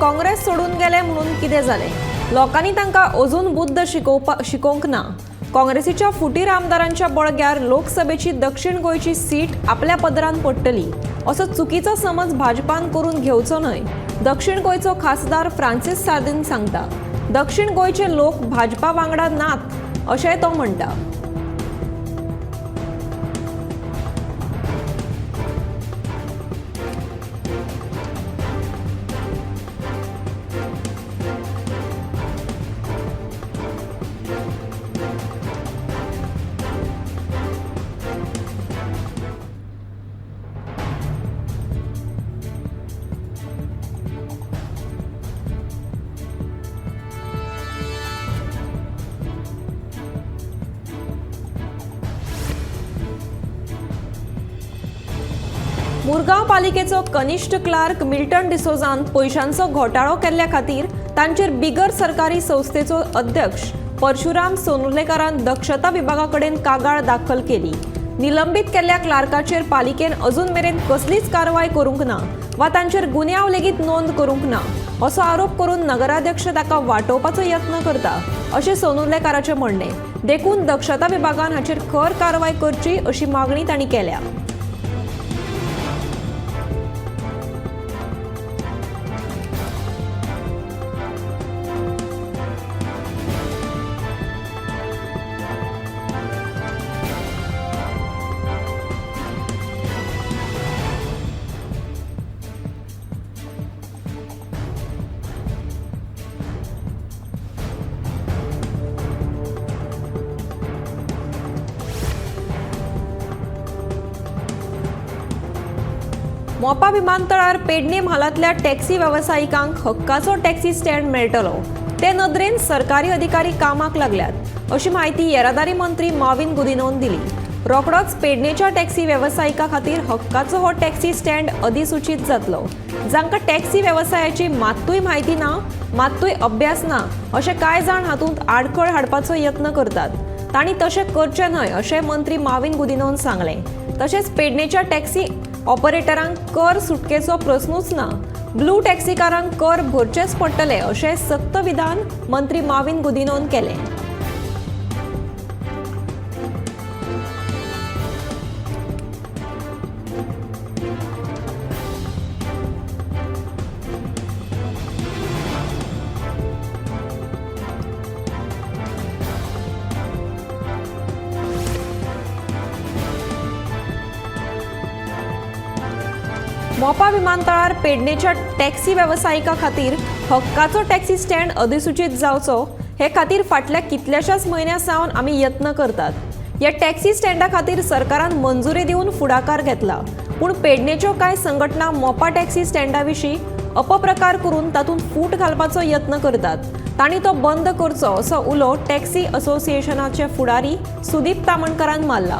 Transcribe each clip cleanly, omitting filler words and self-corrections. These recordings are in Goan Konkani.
काँग्रेस सोडून गेले म्हणून कितें जालें? लोकांनी तांकां अजून बुद्द शिकोवंक ना. काँग्रेसीच्या फुटीर आमदारांच्या बळग्यार लोकसभेची दक्षिण गोंयची सीट आपल्या पदरान पडटली असो चुकीचो समज भाजपान करून घेवचो न्हय, दक्षिण गोंयचो खासदार फ्रांसीस सार्दीन सांगता. दक्षिण गोंयचे लोक भाजपा वांगडा नात अशेंय तो म्हणटा. मुरगांव पालिकेचो कनिश्ठ क्लार्क मिल्टन डिसोजान पयशांचो घोटाळो केल्ल्या खातीर तांचेर बिगर सरकारी संस्थेचो अध्यक्ष परशुराम सोनुलेकारान दक्षता विभागा कडेन कागाळ दाखल केली. निलंबीत केल्ल्या क्लार्काचेर पालिकेन अजून मेरेन कसलीच कारवाय करूंक ना वा तांचेर गुन्यांव लेगीत नोंद करूंक ना असो आरोप करून नगराध्यक्ष ताका वाटोवपाचो यत्न करता अशें सोनुलेकाराचें म्हणणें. देखून दक्षता विभागान हाचेर खर कारवाय करची अशी मागणी तांणी केल्या. मोपा विमानतळार पेडणे म्हालांतल्या टॅक्सी वेवसायिकांक हक्काचो टॅक्सी स्टँड मेळटलो ते नदरेन सरकारी अधिकारी कामाक लागल्यात अशी म्हायती येरादारी मंत्री माविन गुदिनोन दिली. रोखडोच पेडणेच्या टॅक्सी वेवसायिका खातीर हक्काचो हो टॅक्सी स्टँड अधिसूचीत जातलो. जांकां टॅक्सी वेवसायाची मात्तूय म्हायती ना, मात्तूय अभ्यास ना अशे कांय जाण हातूंत आडखळ हाडपाचो यत्न करतात, तांणी तशें करचें न्हय अशें मंत्री माविन गुदिनोन सांगलें. तशेंच पेडणेच्या टॅक्सी ऑपरेटरांक कर सुटकेचो प्रस्नूच ना, ब्लू टॅक्सीकारांक कर भरचेच पडटले अशें सक्त विधान मंत्री माविन गुदिनोन केलें. मोपा विमानतळार पेडणेच्या टॅक्सी वेवसायिका खातीर हक्काचो टॅक्सी स्टँड अधिसूचीत जावचो हे खातीर फाटल्या कितल्याशाच म्हयन्यां सावन आमी यत्न करतात. ह्या टॅक्सी स्टँडा खातीर सरकारान मंजुरी दिवन फुडाकार घेतला, पूण पेडणेच्यो कांय संघटना मोपा टॅक्सी स्टँडा विशीं अपप्रकार करून तातूंत फूट घालपाचो यत्न करतात, तांणी तो बंद करचो असो उलो टॅक्सी असोसिएशनाचे फुडारी सुदीप तामणकरान मारला.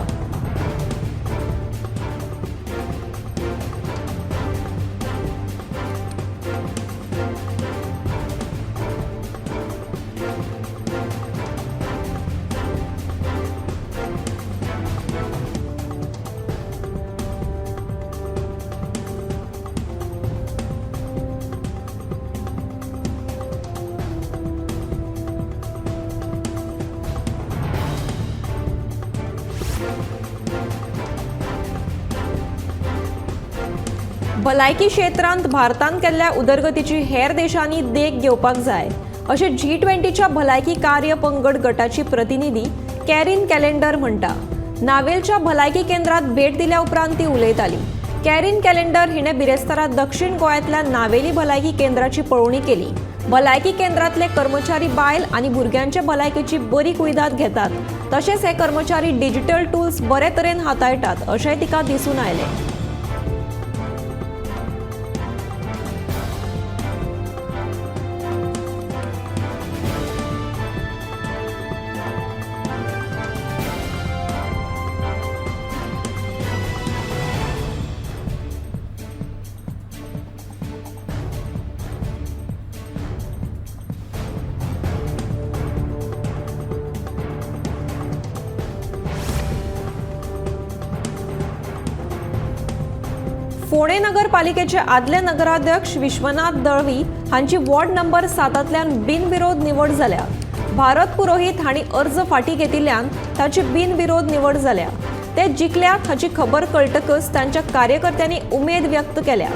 भलायकी क्षेत्रांत भारतान केल्ल्या उदरगतीची हेर देशांनी देख घेवपाक जाय अशें G20च्या भलायकी कार्य पंगड गटाची प्रतिनिधी कॅरीन कॅलेंडर म्हणटा. नावेलच्या भलायकी केंद्रात भेट दिल्या उपरांत ती उलयताली. कॅरीन कॅलेंडर हिणें बिरेस्तारा दक्षिण गोंयांतल्या नावेली भलायकी केंद्राची पळोवणी केली. भलायकी केंद्रांतले कर्मचारी बायल आनी भुरग्यांचे भलायकेची बरी कुयदाद घेतात, तशेंच हे कर्मचारी डिजिटल टूल्स बरे तरेन हाताळटात अशेंय तिका दिसून आयलें. फोंडें नगरपालिकेचे आदले नगराध्यक्ष विश्वनाथ दळवी हांची वॉर्ड नंबर 7तल्यान बिनविरोध निवड जाल्या. भारत पुरोहीत हांणी अर्ज फाटीं घेतिल्ल्यान ताची बिनविरोध निवड जाल्या. ते जिखल्यात हाची खबर कळटकच तांच्या कार्यकर्त्यांनी उमेद व्यक्त केल्या.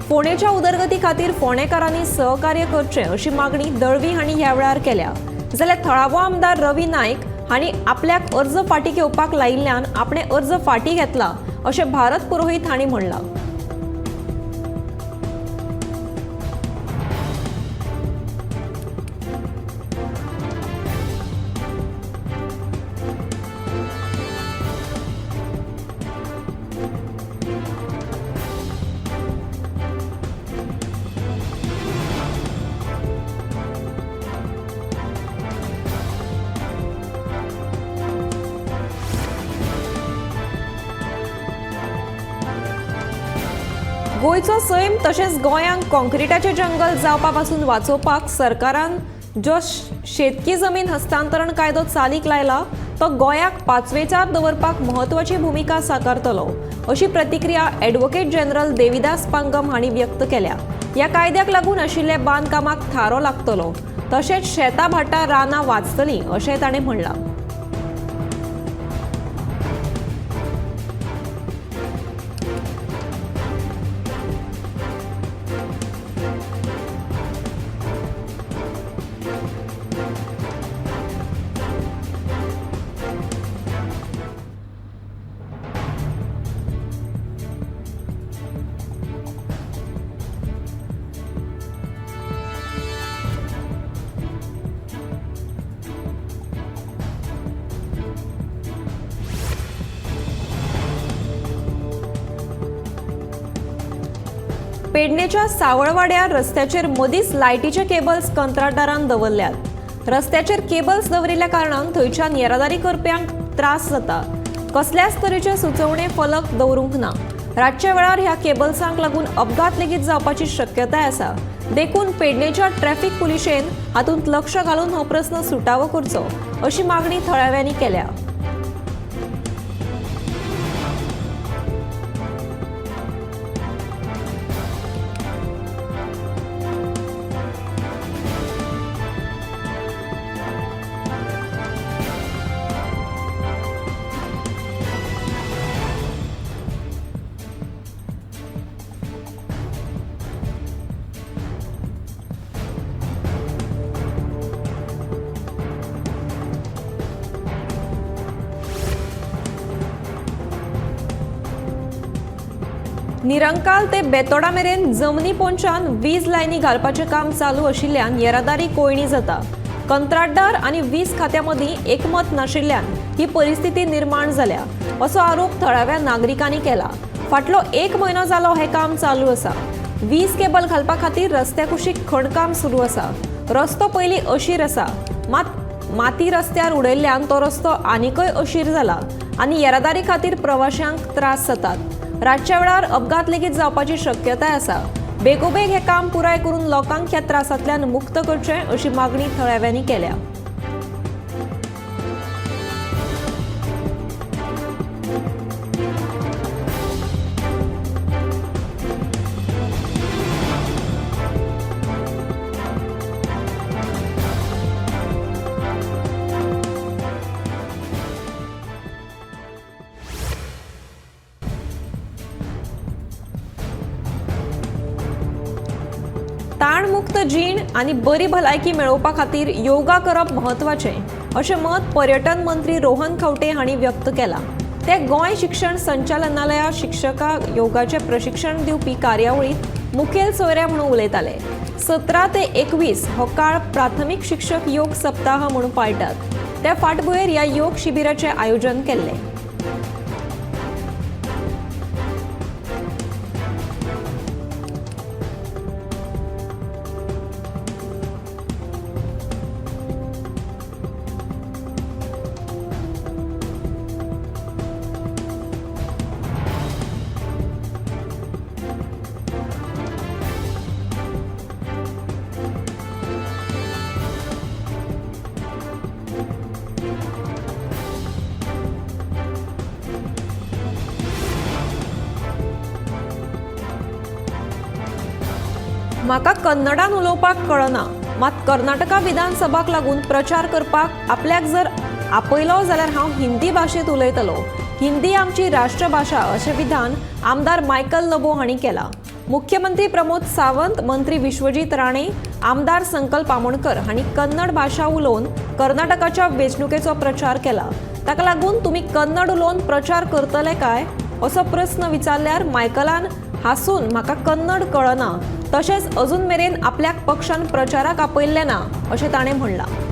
फोंडेच्या उदरगती खातीर फोंडेकारांनी सहकार्य करचें अशी मागणी दळवी हांणी ह्या वेळार केल्या. जाल्यार थळावो आमदार रवी नायक हांणी आपल्याक अर्ज फाटीं घेवपाक लायिल्ल्यान आपणें अर्ज फाटीं घेतला अशें भारत पुरोहीत हांणी म्हणलां. गोंयचो सैम तशेंच गोंयांक कॉन्क्रिटाचें जंगल जावपा पासून वाचोवपाक सरकारान जो शेतकी जमीन हस्तांतरण कायदो चालीक लायला तो गोंयाक पाचवेचार दवरपाक म्हत्वाची भुमिका साकारतलो अशी प्रतिक्रिया ॲडव्होकेट जनरल देविदास पांगम हांणी व्यक्त केल्या. ह्या कायद्याक लागून आशिल्ल्या बांदकामाक थारो लागतलो तशेंच शेतां भाटां रानां वाचतलीं अशें ताणें म्हणलां. पेडणेच्या सावळवाड्यार रस्त्याचेर मदींच लायटीचे केबल्स कंत्राटदारान दवरल्यात. रस्त्याचेर केबल्स दवरिल्ल्या कारणान थंयच्यान येरादारी करप्यांक त्रास जाता. कसल्याच तरेचे सुचोवणे फलक दवरूंक ना. रातच्या वेळार ह्या केबल्सांक लागून अपघात लेगीत जावपाची शक्यताय आसा. देखून पेडणेच्या ट्रॅफिक पुलिशेन हातूंत लक्ष घालून हो प्रस्न सुटावो करचो अशी मागणी थळाव्यांनी केल्या. निरंकाल ते बेतोडा मेरेन जमनी पोंच्यान वीज लायनी घालपाचें काम चालू आशिल्ल्यान येरादारी कोयणी जाता. कंत्राटदार आनी वीज खात्या मदीं एकमत नाशिल्ल्यान ही परिस्थिती निर्माण जाल्या असो आरोप थळाव्या नागरिकांनी केला. फाटलो एक म्हयनो जालो हें काम चालू आसा. वीज केबल घालपा खातीर रस्त्या कुशीक खणकाम सुरू आसा. रस्तो पयलीं अशीर आसा, मात माती रस्त्यार उडयल्ल्यान तो रस्तो आनीकय अशीर जाला आनी येरादारी खातीर प्रवाशांक त्रास जातात. रातच्या वेळार अपघात लेगीत जावपाची शक्यताय आसा. बेगोबेग हें काम पुराय करून लोकांक ह्या त्रासांतल्यान मुक्त करचें अशी मागणी थळाव्यांनी केल्या. ताणमुक्त जीण आनी बरी भलायकी मेळोवपा खातीर योगा करप म्हत्वाचें अशें मत पर्यटन मंत्री रोहन खंवटे हांणी व्यक्त केलां. ते गोंय शिक्षण संचालनालया शिक्षकांक योगाचें प्रशिक्षण दिवपी कार्यावळींत मुखेल सोयऱ्या म्हणून उलयताले. 17 ते 21 हो काळ प्राथमीक शिक्षक योग सप्ताह म्हणून पाळटात. त्या फाटभुंयेर ह्या योग शिबिराचें आयोजन केल्लें. म्हाका कन्नडान उलोवपाक कळना, मात कर्नाटका विधानसभाक लागून प्रचार करपाक आपल्याक जर आपयलो जाल्यार हांव हिंदी भाशेंत उलयतलो। हिंदी आमची राष्ट्रभाशा अशें विधान आमदार मायकल लोबो हांणी केलां। मुख्यमंत्री प्रमोद सावंत, मंत्री विश्वजीत राणे, आमदार संकल्प आमोणकर हांणी कन्नड भाशा उलोवन कर्नाटकाच्या वेंचणुकेचो प्रचार केला। ताका लागून तुमी कन्नड उलोवन प्रचार करतले काय असो प्रस्न विचारल्यार मायकलान हासून म्हाका कन्नड कळना, तशेंच अजून मेरेन आपल्याक पक्षान प्रचाराक आपयल्लें ना अशें ताणें म्हणलां।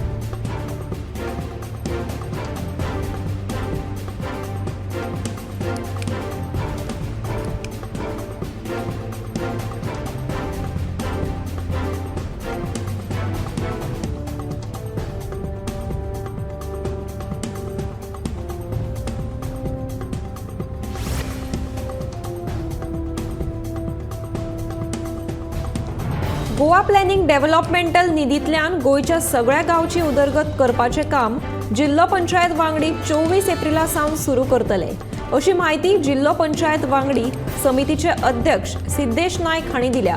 गोवा प्लॅनिंग डेव्हलपमेंटल निधींतल्यान गोंयच्या सगळ्या गांवची उदरगत करपाचें काम जिल्लो पंचायत वांगडी 24 एप्रिला सावन सुरू करतले अशी म्हायती जिल्लो पंचायत वांगडी समितीचे अध्यक्ष सिद्धेश नायक हांणी दिल्या।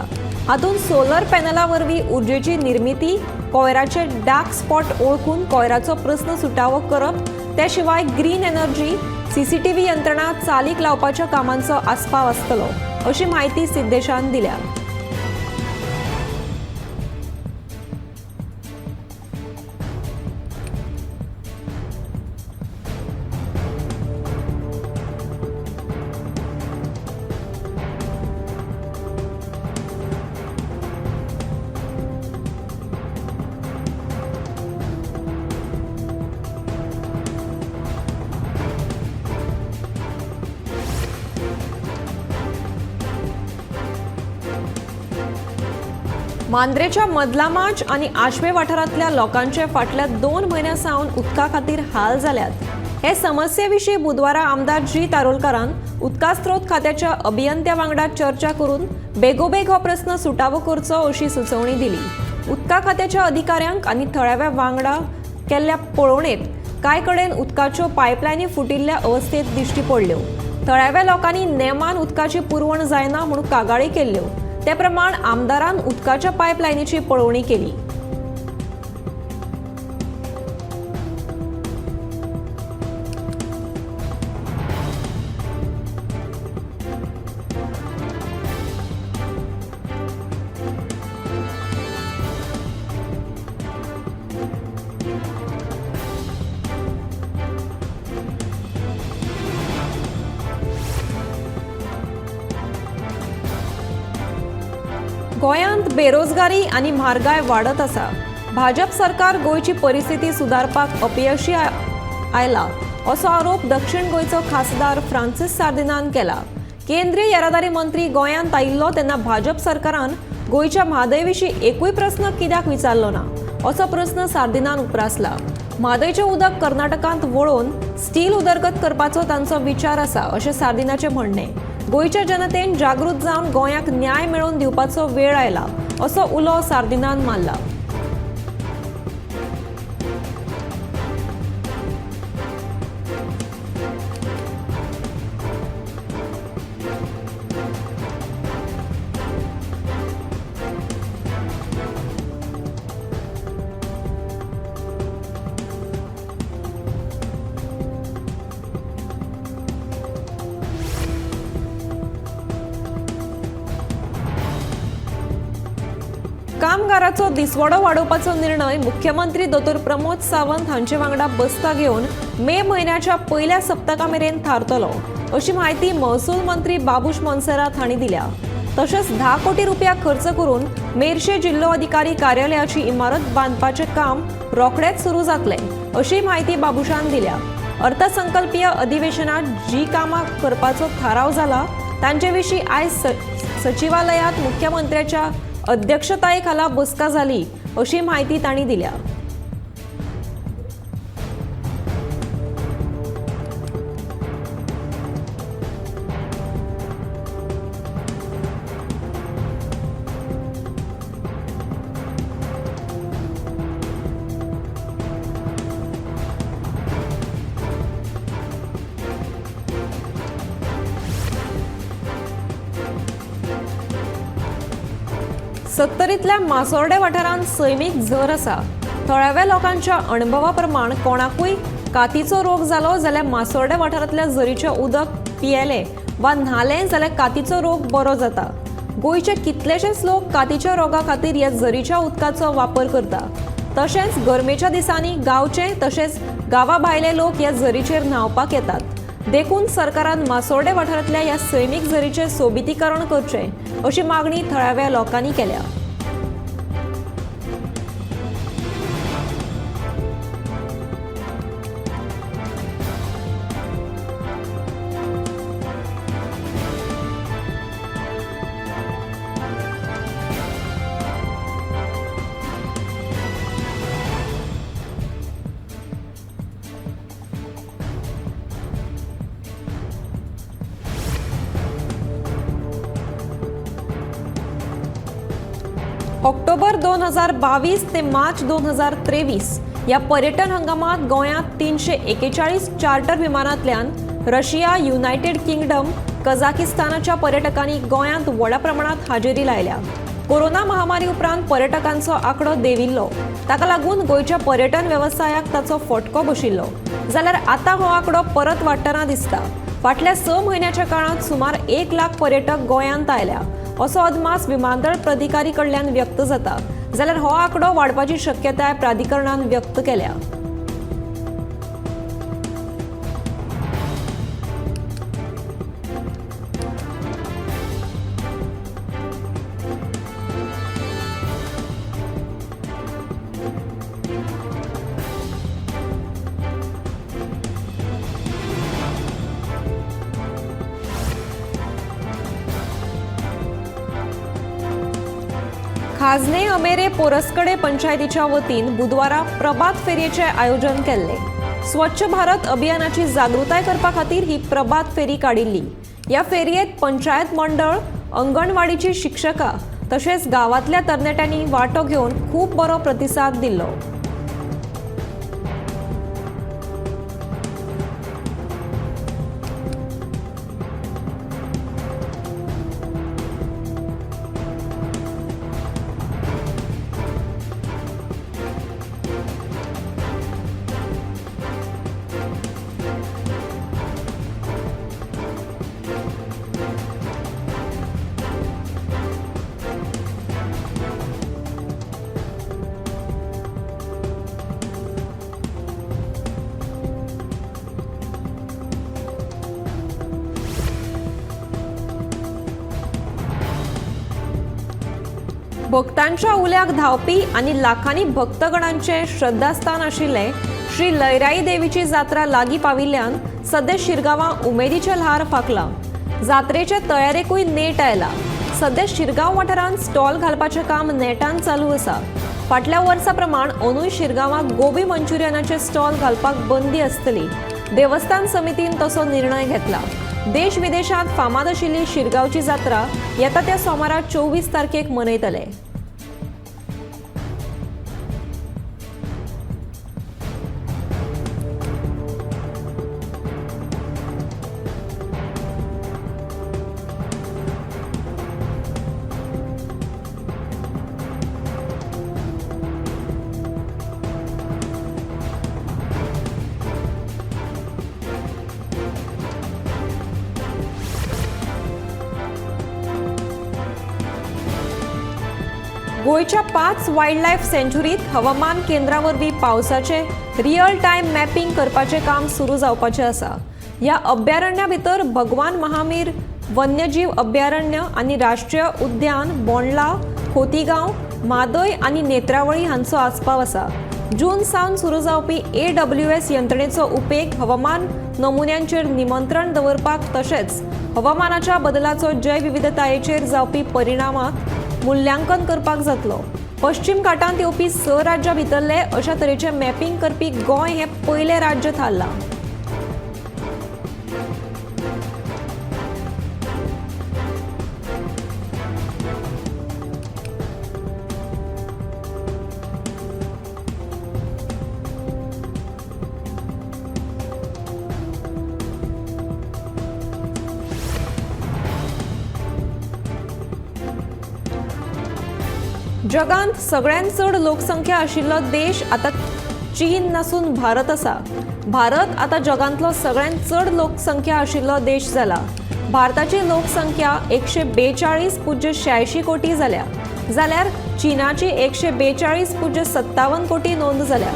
हातूंत सोलर पॅनला वरवीं उर्जेची निर्मिती, कोयराचे डार्क स्पॉट ओळखून कोयराचो प्रस्न सुटावो करप, ते शिवाय ग्रीन एनर्जी, सीसीटीव्ही यंत्रणा चालीक लावपाच्या कामांचो आस्पाव आसतलो अशी म्हायती सिद्धेशान दिल्या। मांद्रेच्या मदलामाच आनी आशवे वाठारांतल्या लोकांचे फाटल्या 2 म्हयन्यां सावन उदका खातीर हाल जाल्यात। हे समस्ये विशीं बुधवारा आमदार जी तारोलकारान उदका स्रोत खात्याच्या अभियंत्या वांगडा चर्चा करून बेगोबेग हो प्रस्न सुटावो करचो अशी सुचोवणी दिली। उदका खात्याच्या अधिकाऱ्यांक आनी थळाव्या वांगडा केल्ल्या पळोवणेंत कांय कडेन उदकाच्यो पायपलायनी फुटिल्ल्या अवस्थेंत दिश्टी पडल्यो। थळाव्या लोकांनी नेमान उदकाची पुरवण जायना म्हूण कागाळी केल्ल्यो। ते प्रमाण आमदारान उदकाच्या पायपलायनीची पळोवणी केली। गोंयांत बेरोजगारी आनी म्हारगाय वाडत आसा। भाजप सरकार गोंयची परिस्थिती सुदारपाक अपयशी आयला असो आरोप दक्षिण गोंयचो खासदार फ्रांसीस सार्दिनान केला। केंद्रीय येरादारी मंत्री गोंयांत आयिल्लो तेन्ना भाजप सरकारान गोंयच्या म्हादय विशीं एकूय प्रस्न कित्याक विचारलो ना असो प्रस्न सार्दिनान उप्रासला। म्हादयचें उदक कर्नाटकांत वळोवन स्टील उदरगत करपाचो तांचो विचार आसा अशें सार्दिनाचें म्हणणें। गोंयच्या जनतेन जागृत जावन गोंयाक न्याय मेळोवन दिवपाचो वेळ आयला असो उलो सार्दिनान मारला। कामगाराचो दिसवडो वाडोवपाचो निर्णय मुख्यमंत्री दोतोर प्रमोद सावंत हांचे वांगडा बसका घेवन मे म्हयन्याच्या पयल्या सप्तका मेरेन थारतलो अशी म्हायती महसूल मंत्री बाबूश मोन्सेरात हांणी दिल्या। तशेंच 10 कोटी रुपया खर्च करून मेरशे जिल्लो अधिकारी कार्यालयाची इमारत बांदपाचें काम रोखडेंच सुरू जातलें अशी म्हायती बाबूशान दिल्या। अर्थसंकल्पीय अधिवेशनात जी कामां करपाचो थाराव जाला तांचे विशीं आयज सचिवालयांत मुख्यमंत्र्याच्या अध्यक्षतायेखाला बसका झाली अशी माहिती तांणी दिल्या। सत्तरींतल्या मासोर्डे वाठारांत सैमीक झर आसा. थळाव्या लोकांच्या अणभवा प्रमाण कोणाकूय कातीचो रोग जालो जाल्यार मासोर्डे वाठारांतल्या झरीचें उदक पियेले वा न्हालें जाल्यार कातीचो रोग बरो जाता. गोंयचे कितलेशेच लोक कातीच्या रोगा खातीर ह्या झरीच्या उदकाचो वापर करता. तशेंच गरमेच्या दिसांनी गांवचे तशेंच गांवा भायले लोक ह्या झरीचेर न्हांवपाक येतात. देखून सरकारान मासोर्डे वाठारांतल्या ह्या सैमीक झरीचें सोबितीकरण करचें अशी मागणी थळाव्या लोकांनी केल्या. ऑक्टोबर 2022 ते मार्च 2023 ह्या पर्यटन हंगामात गोंयांत 341 चार्टर विमानांतल्यान रशिया, युनायटेड किंगडम, कझाकिस्तानाच्या पर्यटकांनी गोंयांत व्हडा प्रमाणात हाजेरी लायल्या. कोरोना महामारी उपरांत पर्यटकांचो आंकडो देंविल्लो. ताका लागून गोंयच्या पर्यटन वेवसायाक ताचो फटको बशिल्लो. जाल्यार आतां हो आंकडो परत वाडटना दिसता. फाटल्या 6 म्हयन्याच्या काळांत सुमार 1 लाख पर्यटक गोंयांत आयल्या असो अदमास विमानतळ प्राधिकारी कडल्यान व्यक्त जाता. जाल्यार हो आंकडो वाडपाची शक्यताय प्राधिकरणान व्यक्त केल्या. खाजने अमेरे पोरसकडे पंचायतीच्या वतीन बुधवारा प्रभात फेरयेचें आयोजन केल्लें. स्वच्छ भारत अभियानाची जागृताय करपा खातीर ही प्रभात फेरी काडिल्ली. ह्या फेरयेंत पंचायत मंडळ, अंगणवाडीची शिक्षकां तशेंच गांवांतल्या तरणाट्यांनी वांटो घेवन खूब बरो प्रतिसाद दिल्लो. भक्तांच्या उल्याक धांवपी आनी लाखांनी भक्तगणांचे श्रद्धास्थान आशिल्ले श्री लयराई देवीची जात्रा लागीं पाविल्ल्यान सद्या शिरगांवां उमेदीचें ल्हार फांकलां. जात्रेचे तयारेकूय नेट आयला. सद्या शिरगांव वाठारांत स्टॉल घालपाचें काम नेटान चालू आसा. फाटल्या वर्सा प्रमाण अंदूय शिरगांवाक गोबी मंचुरियनाचे स्टॉल घालपाक बंदी आसतली. देवस्थान समितीन तसो निर्णय घेतला. देश विदेशांत फामाद आशिल्ली शिरगांवची जात्रा येता त्या सोमारा 24 तारखेक मनयतले. गोंयच्या 5 वायल्ड लायफ सँच्युरीत हवामान केंद्रा वरवीं पावसाचें रियल टायम मॅपिंग करपाचें काम सुरू जावपाचें आसा. ह्या अभयारण्या भितर भगवान महावीर वन्यजीव अभयारण्य आनी राष्ट्रीय उद्यान बोंडला, खोतीगांव, म्हादय आनी नेत्रावळी हांचो आस्पाव आसा. जून सावन सुरू जावपी AWS यंत्रणेचो उपेग हवामान नमुन्यांचेर निमंत्रण दवरपाक तशेंच हवामानाच्या बदलाचो जैवविविधतायेचेर जावपी परिणामाक मूल्यांकन करपाक जातलो. पश्चिम घाटांत येवपी 6 राज्यां भितरले अशा तरेचें मॅपिंग करपी गोंय हें पयलें राज्य थारलां. जगांत सगळ्यांत चड लोकसंख्या आशिल्लो देश आतां चीन नासून भारत आसा. भारत आतां जगांतलो सगळ्यांत चड लोकसंख्या आशिल्लो देश जाला. भारताची लोकसंख्या 142.86 कोटी जाल्या, जाल्यार चीनाची 142.57 कोटी नोंद जाल्या.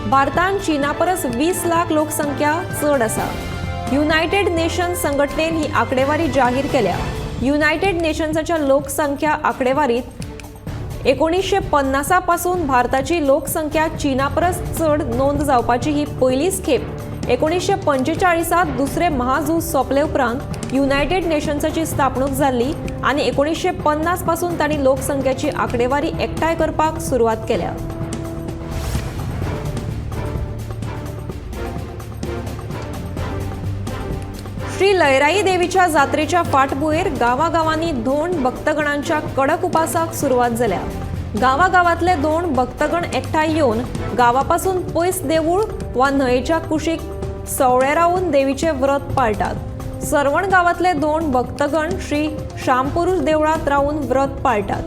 भारतान चीना परस 20 लाख लोकसंख्या चड आसा. युनायटेड नेशन्स संघटनेन ही आंकडेवारी जाहीर केल्या. युनायटेड नेशन्साच्या लोकसंख्या आंकडेवारीत 1950 पासून भारताची लोकसंख्या चीना परस चड नोंद जावपाची ही पयलीच खेप. 1945 दुसरें महाझूज सोंपले उपरांत युनायटेड नेशन्साची स्थापणूक जाल्ली आनी 1950 पासून तांणी लोकसंख्येची आंकडेवारी एकठांय करपाक सुरवात केल्या. श्री लयराई देवीच्या जात्रेच्या फाटभुंयेर गांवागांवांनी धोंड भक्तगणांच्या कडक उपासाक सुरवात जाल्या. गांवागांवांतले धोंड भक्तगण एकठांय येवन गांवापासून पयस देवूळ वा न्हंयेच्या कुशीक सवळे रावन देवीचें व्रत पाळटात. सरवण गांवांतले धोंड भक्तगण श्री श्यामपुरूष देवळांत रावन व्रत पाळटात.